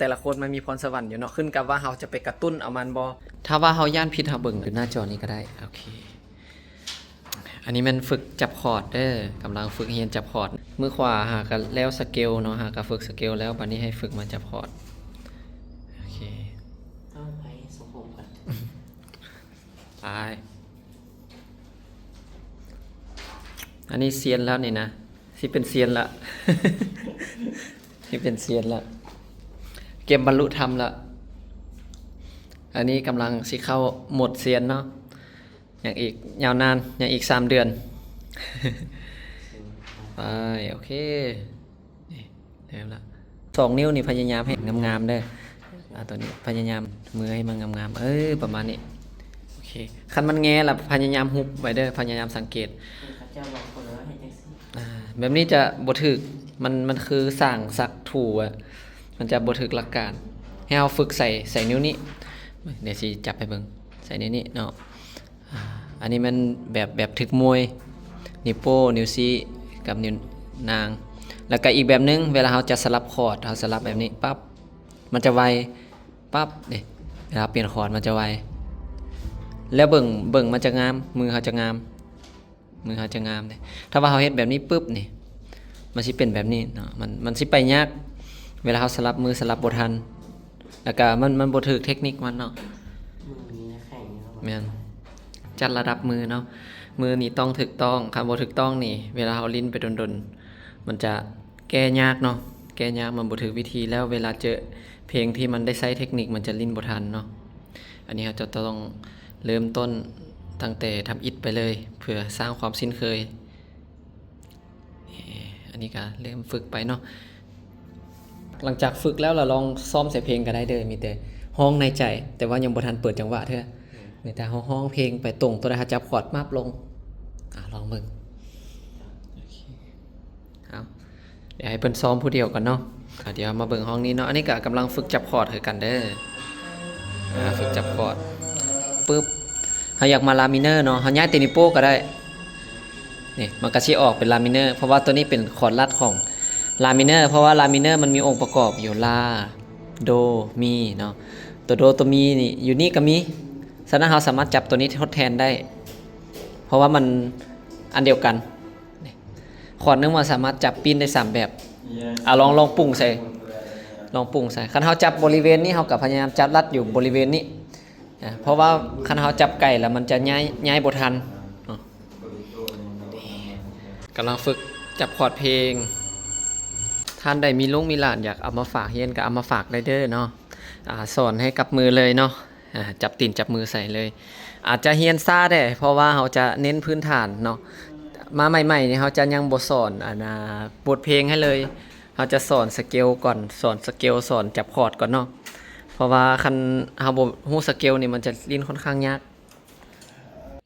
ແຕ່ລະຄົນມັນມີພອນສະຫວັນຢູ່ເນາະ, ຂຶ້ນກັບວ່າເຮົາຈະໄປກະຕຸ້ນເອົາມັນບໍ່. ຖ້າວ່າເຮົາຢ້ານຜິດ ເຮົາເບິ່ງຢູ່ໜ້າຈໍນີ້ກໍໄດ້. ໂອເຄ ອັນນີ້ແມ່ນຝຶກຈັບຄອດເດີ, ກຳລັງຝຶກຮຽນຈັບຄອດ. ມືຂວາຫາກະແລ້ວສະເກວເນາະ, ຫາກະຝຶກສະເກວແລ້ວ, ບາດນີ້ໃຫ້ຝຶກມາຈັບຄອດ. ໂອເຄ ເອົາໄປສົມຜົມກ່ອນ. ໄປ. ອັນນີ້ຊຽນແລ້ວນີ້ນະ, ຊິເປັນຊຽນລະ ຊິເປັນຊຽນລະ, ກຽມບັນລຸທຳລະ. ອັນນີ້ກຳລັງຊິເຂົ້າໂໝດຊຽນເນາະ, ຍັງອີກຍາວນານ, ຍັງອີກສາມເດືອນ. ໄປ, ໂອເຄ. ນີ້ ເລີ່ມລະ. ສອງນິ້ວນີ້ພະຍາຍາມໃຫ້ງາມໆເດີ. ອ່າ ຕົວນີ້ພະຍາຍາມມືໃຫ້ມັນງາມໆ. ເອີ ປະມານນີ້. ໂອເຄ. ຄັນມັນແງ່ລະ ພະຍາຍາມຮຸບໄວ້ເດີ, ພະຍາຍາມສັງເກດ. ເຂົາເຈົ້າບາງຄົນເຂົາເຮັດຈັ່ງຊີ້. ອ່າ ແບບນີ້ຈະບໍ່ຖືກ. ມັນ ມັນຄືສ້າງສັກຖູອະ, ມັນຈະບໍ່ຖືກຫຼັກການ. ໃຫ້ເຮົາຝຶກໃສ່ ໃສ່ນິ້ວນີ້. ດຽວຊິຈັບໃຫ້ເບິ່ງ. ໃສ່ນິ້ວນີ້ເນາະ. ອ່າ ອັນນີ້ແມ່ນແບບ ແບບຖືກມວຍ, ນິ້ວໂປ້, ນິ້ວຊີ້ ກັບນິ້ວນາງ. ແລ້ວກະອີກແບບໜຶ່ງ, ເວລາເຮົາຈະສະຫຼັບຄອດ, ເຮົາສະຫຼັບແບບນີ້ປັບ, ມັນຈະໄວ, ປັບ, ນີ້ ເວລາປ່ຽນຄອດມັນຈະໄວ. ແລ້ວເບິ່ງ, ເບິ່ງມັນຈະງາມ, ມືເຮົາຈະງາມ, ມືເຮົາຈະງາມເດ້. ຖ້າວ່າເຮົາເຮັດແບບນີ້ປຶບນີ້, ມັນຊິເປັນແບບນີ້ເນາະ, ມັນ ມັນຊິໄປຍາກ ເວລາເຮົາສະຫຼັບມື ສະຫຼັບບໍ່ທັນ. ແລ້ວກະມັນ ມັນບໍ່ຖືກເທັກນິກມັນເນາະ. ມືນີ້ແຂງຢູ່ເນາະ. ແມ່ນ. ຈັດລະດັບມືເນາະ. ມືນີ້ຕ້ອງຖືກຕ້ອງ, ຄັນບໍ່ຖືກຕ້ອງນີ້ ເວລາເຮົາຫຼິ້ນໄປດົນໆ ມັນຈະແກ້ຍາກເນາະ, ແກ້ຍາກ, ມັນບໍ່ຖືກວິທີ. ແລ້ວເວລາເຈີເພງທີ່ມັນໄດ້ໃຊ້ເທັກນິກ ມັນຈະຫຼິ້ນບໍ່ທັນເນາະ. ອັນນີ້ເຮົາຈະຕ້ອງເລີ່ມຕົ້ນຕັ້ງແຕ່ທຳອິດໄປເລີຍ ເພື່ອສ້າງຄວາມຊິນເຄີຍ. ເອີ ອັນນີ້ກະເລີ່ມຝຶກໄປເນາະ. ຫຼັງຈາກຝຶກແລ້ວ ລະລອງຊ້ອມໃສ່ເພງກໍໄດ້ເດີ, ມີແຕ່ຮ້ອງໃນໃຈ, ແຕ່ວ່າຍັງບໍ່ທັນເປີດຈັງຫວະເທື່ອ. ອືມ ມີແຕ່ເຮົາຮ້ອງເພງໄປຕົງ, ຕົວໃດເຮົາຈັບຄອດ ມາບລົງ. ອາ ລອງເບິ່ງ. ໂອເຄ ເອົາ ດຽວໃຫ້ເພິ່ນຊ້ອມຜູ້ດຽວກ່ອນເນາະ. ອາ ດຽວມາເບິ່ງຫ້ອງນີ້ເນາະ. ອັນນີ້ກະກຳລັງຝຶກຈັບຄອດຄືກັນເດີ. ອາ ຝຶກຈັບຄອດ ປຶບ ເຮົາຢາກມາລາມິເນີເນາະ, ເຮົາຍ້າຍຕີນນິ້ວໂປ້ກໍໄດ້. ນີ້ ມັນກໍຊິອອກເປັນລາມິເນີ ເພາະວ່າຕົວນີ້ເປັນຄອດລັດຂອງລາມິເນີ, ເພາະວ່າລາມິເນີມັນມີອົງປະກອບຢູ່ ລາ ໂດ ມີ ເນາະ. ຕົວໂດ ຕົວມີ ນີ້ ຢູ່ນີ້ກໍມີ, ສະນັ້ນເຮົາສາມາດຈັບຕົວນີ້ທົດແທນໄດ້ ເພາະວ່າມັນອັນດຽວກັນ. ນີ້ ຄອດໜຶ່ງມັນສາມາດຈັບປີ້ນໄດ້ສາມແບບ. ອາ ລອງ ລອງປຸງໃສ່ ລອງປຸງໃສ່. ຄັນເຮົາຈັບບໍລິເວນນີ້ ເຮົາກໍພະຍາຍາມຈັບລັດຢູ່ບໍລິເວນນີ້. ອາ ເພາະວ່າຄັນເຮົາຈັບໄກລະມັນຈະຍ້າຍ ຍ້າຍບໍ່ທັນເນາະ. ກຳລັງຝຶກຈັບຄອດເພງ. ທ່ານໃດມີລູກມີຫຼານຢາກເອົາມາຝາກຮຽນກໍເອົາມາຝາກໄດ້ເດີເນາະ. ອາ ສອນໃຫ້ກັບມືເລີຍເນາະ. ອາ ຈັບຕີນຈັບມືໃສ່ເລີຍ. ອາດຈະຮຽນຊ້າແດ່ ເພາະວ່າເຮົາຈະເນັ້ນພື້ນຖານເນາະ. ມາໃໝ່ໆນີ້ເຮົາຈະຍັງບໍ່ສອນ ອັນ ອາ ບົດເພງໃຫ້ເລີຍ. ເຮົາຈະສອນສະເກວກ່ອນ, ສອນສະເກວ, ສອນຈັບຄອດກ່ອນເນາະ. ເພາະວ່າຄັນເຮົາບໍ່ຮູ້ສະເກວນີ້ ມັນຈະຫຼິ້ນຄ່ອນຂ້າງຍາກ,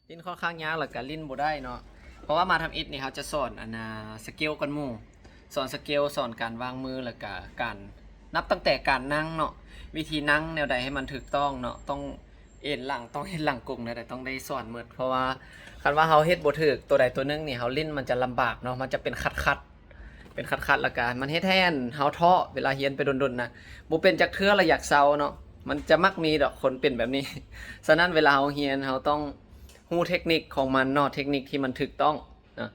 ຫຼິ້ນຄ່ອນຂ້າງຍາກ ແລ້ວກະຫຼິ້ນບໍ່ໄດ້ເນາະ. ເພາະວ່າມາທຳອິດນີ້ ເຮົາຈະສອນ ອັນ ອາ ສະເກວກ່ອນໝູ່, ສອນສະເກວ, ສອນການວາງມື ແລ້ວກະການ ນັບຕັ້ງແຕ່ການນັ່ງເນາະ, ວິທີນັ່ງແນວໃດໃຫ້ມັນຖືກຕ້ອງເນາະ, ຕ້ອງເອັນຫຼັງ, ຕ້ອງເຮັດຫຼັງກົງແນວໃດ, ຕ້ອງໄດ້ສອນໝົດ. ເພາະວ່າຄັນວ່າເຮົາເຮັດບໍ່ຖືກຕົວໃດຕົວໜຶ່ງນີ້ ເຮົາຫຼິ້ນມັນຈະລຳບາກເນາະ, ມັນຈະເປັນຂັດໆ ເປັນຂັດໆ ແລ້ວກະມັນເຮັດໃຫ້ ອັນ ເຮົາທໍ້ເວລາຮຽນໄປດົນໆນະ, ບໍ່ເປັນຈັກເທື່ອລະຢາກເຊົາເນາະ. ມັນຈະມັກມີດອກຄົນເປັນແບບນີ້. ສະນັ້ນເວລາເຮົາຮຽນ ເຮົາຕ້ອງຮູ້ເທັກນິກຂອງມັນເນາະ, ເທັກນິກທີ່ມັນຖືກຕ້ອງເນາະ.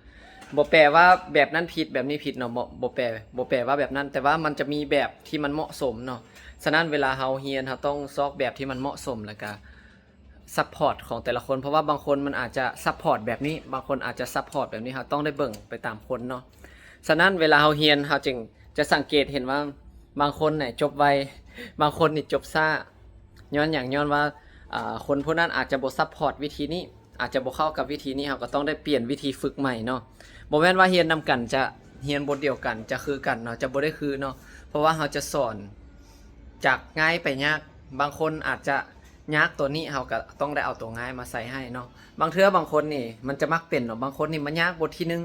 ບໍ່ແປວ່າແບບນັ້ນຜິດ ແບບນີ້ຜິດເນາະ, ບໍ່ ບໍ່ແປ ບໍ່ແປວ່າແບບນັ້ນ, ແຕ່ວ່າມັນຈະມີແບບທີ່ມັນເໝາະສົມເນາະ. ສະນັ້ນເວລາເຮົາຮຽນ ເຮົາຕ້ອງຊອກແບບທີ່ມັນເໝາະສົມ ແລ້ວກະ ຊັບພອດຂອງແຕ່ລະຄົນ, ເພາະວ່າບາງຄົນມັນອາດຈະຊັບພອດແບບນີ້, ບາງຄົນອາດຈະຊັບພອດແບບນີ້, ເຮົາຕ້ອງໄດ້ເບິ່ງໄປຕາມຄົນເນາະ. ສະນັ້ນເວລາເຮົາຮຽນ ເຮົາຈຶ່ງຈະສັງເກດເຫັນວ່າບາງຄົນນີ້ຈົບໄວ, ບາງຄົນນີ້ຈົບຊ້າ. ຍ້ອນຫຍັງ? ຍ້ອນວ່າ ອາ ຄົນຜູ້ນັ້ນອາດຈະບໍ່ຊັບພອດວິທີນີ້, ອາດຈະບໍ່ເຂົ້າກັບວິທີນີ້, ເຮົາກໍຕ້ອງໄດ້ປ່ຽນວິທີຝຶກໃໝ່ເນາະ. ບໍ່ແມ່ນວ່າຮຽນນຳກັນຈະ ຮຽນບົດດຽວກັນຈະຄືກັນເນາະ, ຈະບໍ່ໄດ້ຄືເນາະ, ເພາະວ່າເຮົາຈະສອນຈາກງ່າຍໄປຍາກ. ບາງຄົນອາດຈະ ຍາກຕົວນີ້ ເຮົາກໍຕ້ອງໄດ້ເອົາຕົວງ່າຍມາໃສ່ໃຫ້ເນາະ. ບາງເທື່ອບາງຄົນນີ້ມັນຈະມັກເປັນເນາະ, ບາງຄົນນີ້ມັນຍາກບົດທີໜຶ່ງ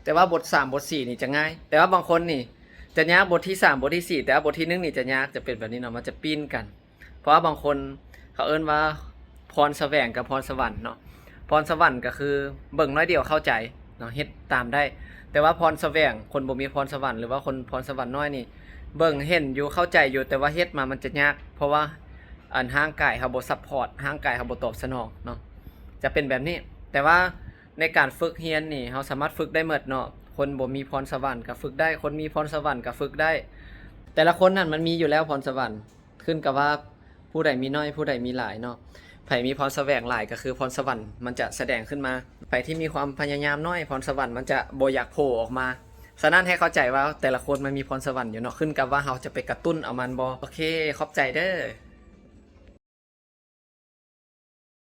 ແຕ່ວ່າບົດສາມ ບົດສີ່ນີ້ຈະງ່າຍ, ແຕ່ວ່າບາງຄົນນີ້ຈະຍາກບົດທີສາມ ບົດທີສີ່ ແຕ່ວ່າບົດທີໜຶ່ງນີ້ຈະຍາກ, ຈະເປັນແບບນີ້ເນາະ, ມັນຈະປີ້ນກັນ. ເພາະວ່າບາງຄົນເຂົາເອີ້ນວ່າພອນສະແຫວງກັບພອນສະຫວັນເນາະ. ພອນສະຫວັນກໍຄືເບິ່ງໜ້ອຍດຽວເຂົ້າໃຈເນາະ, ເຮັດຕາມໄດ້, ແຕ່ວ່າພອນສະແຫວງ ຄົນບໍ່ມີພອນສະຫວັນ ຫຼືວ່າຄົນພອນສະຫວັນນ້ອຍນີ້ ເບິ່ງເຫັນຢູ່ ເຂົ້າໃຈຢູ່ ແຕ່ວ່າເຮັດມາມັນຈະຍາກ ເພາະວ່າອັນຮ່າງກາຍເຮົາບໍ່ຊັບພອດ ຮ່າງກາຍເຮົາບໍ່ຕອບສະໜອງເນາະ ຈະເປັນແບບນີ້. ແຕ່ວ່າໃນການຝຶກຮຽນນີ້ ເຮົາສາມາດຝຶກໄດ້ໝົດເນາະ ຄົນບໍ່ມີພອນສະຫວັນກໍຝຶກໄດ້ ຄົນມີພອນສະຫວັນກໍຝຶກໄດ້. ແຕ່ລະຄົນນັ້ນມັນມີຢູ່ແລ້ວພອນສະຫວັນ ຂຶ້ນກັບວ່າຜູ້ໃດມີໜ້ອຍ ຜູ້ໃດມີຫຼາຍເນາະ. ໃຜມີພອນສະແຫວງຫຼາຍກໍຄືພອນສະຫວັນມັນຈະສະແດງຂຶ້ນມາ ໃຜທີ່ມີຄວາມພະຍາຍາມໜ້ອຍ ພອນສະຫວັນມັນຈະບໍ່ຢາກໂຜ່ອອກມາ. ສະນັ້ນໃຫ້ເຂົ້າໃຈວ່າແຕ່ລະຄົນມັນມີພອນສະຫວັນຢູ່ເນາະ ຂຶ້ນກັບວ່າເຮົາຈະໄປກະຕຸ້ນເອົາມັນບໍ່. ໂອເຄ ຂອບໃຈເດີ້.